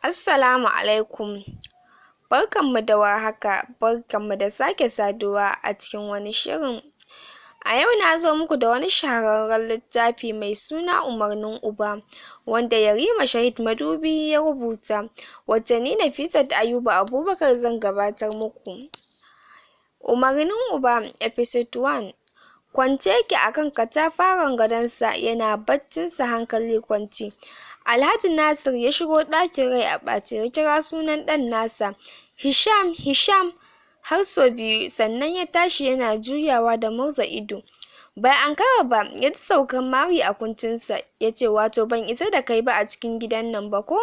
Assalamu alaikum. Barkanmu da warhaka, barkanmu da sake saduwa a cikin wani shirin. A yau na zo muku da wani shahararren littafi mai suna Umarnin Uba, wanda Yarima Shahid Madubi ya rubuta, wacce ni Nafisat Ayuba Abubakar zan gabatar muku. Umarnin Uba Episode 1. Kwance yake akan katafaren gadonsa yana baccinsa hankali kwance. Alhaji Nasir ya shigo ɗakin rai a ɓace, ya kira sunan ɗan nasa, "Hisham, Hisham," har sau biyu, sannan ya tashi yana juyawa da murza ido. Bai ankara ba ya ji saukar mari a kuncinsa, ya ce, "Wato ban isa da kai ba a cikin gidan nan ba ko?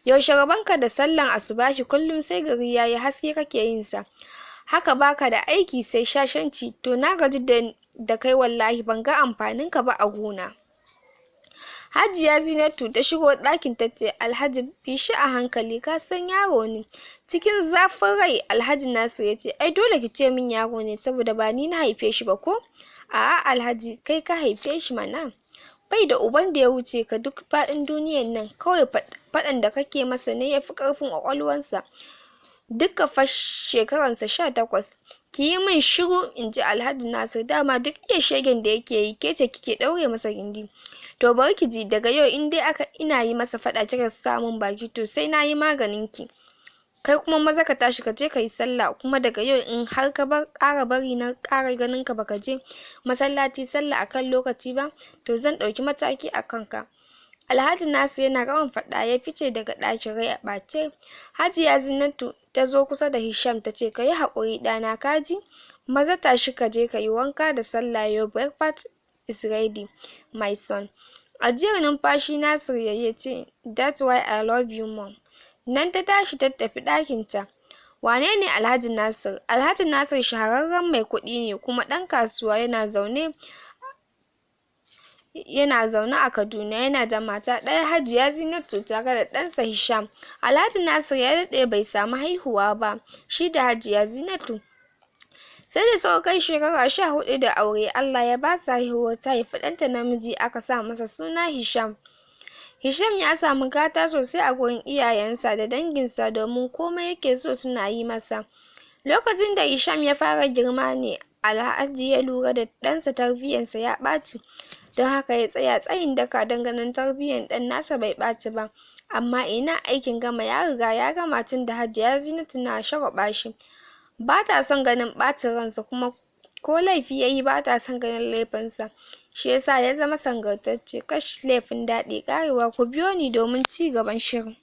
Yaushe rabonka da sallan asubahi? Kullum sai gari yayi haske kake yin sa. Haka baka da aiki sai shashanci. To na gaji da kai wallahi, ban ga amfanin ka ba a gona." Hajiya Zinatu ta shigo ɗakin ta ce, "Alhaji, bi shi a hankali, ka san yaro ne." Cikin zafin rai Alhaji Nasir ya ce, "Ai dole ki ce min yaro ne, saboda ba ni na haife shi ba ko?" "A'a Alhaji, kai ka haife shi mana. Bai da uban da ya wuce ka duk faɗin duniyan nan, kawai faɗan da kake masa ne ya fi ƙarfin ƙwaƙwalwansa. Dukka fa shekaransa 18." "Ki yi min shiru," in ji Alhaji Nasir, "dama duk iya shegen da yake yi, ke ce kike ɗaure masa gindi. To bari ki ji, daga yau in dai aka ina yi masa faɗa kika sa min baki, to sai na yi maganin ki. Kai kuma maza ka tashi ka je ka yi sallah. Kuma daga yau in har ka bar ƙara bari na ƙara ganin ka baka je masallaci sallah akan lokaci ba, to zan ɗauki mataki a kanka." Alhaji Nasir yana gama faɗa ya fice daga ɗakin rai a ɓace. Hajiya Zinatu ta zo kusa da Hisham ta ce, "Ka yi haƙuri ɗana, ka ji? Maza tashi ka je ka yi wanka da sallah. Your breakfast is ready, my son." Ajiyar numfashi Nasir yayi ya ce, "That's why I love you, Mom." Nan ta tashi ta tafi ɗakinta. Wane ne Alhaji Nasir? Alhaji Nasir shahararren mai kuɗi ne kuma ɗan kasuwa, yana zaune a Kaduna, yana da mata ɗaya, Hajiya Zinatu, tare da ɗansa Hisham. Alhaji Nasir ya daɗe bai samu haihuwa ba shi da Hajiya Zinatu. Sai da suka kai shekara 14 da aure Allah ya basu haihuwa, ta haifi ɗanta namiji, aka sa masa suna Hisham. Hisham ya samu gata sosai a gurin iyayensa da danginsa, domin komai yake so suna yi masa. Lokacin da Hisham ya fara girma ne Alhaji ya lura da ɗansa tarbiyyarsa ya ɓaci, don haka ya tsaya tsayin daka don ganin tarbiyyar ɗan nasa bai ɓaci ba. Amma ina, aikin gama ya riga ya gama, tunda Hajiya Zinatu na shagwaɓa shi. Bata son ganin ɓacin ransa, kuma ko laifi yayi bata son ganin laifinsa, shi yasa ya zama sangartacce. Kash, laifin daɗi ƙarewa. Ku biyo ni domin ci gaban shirin.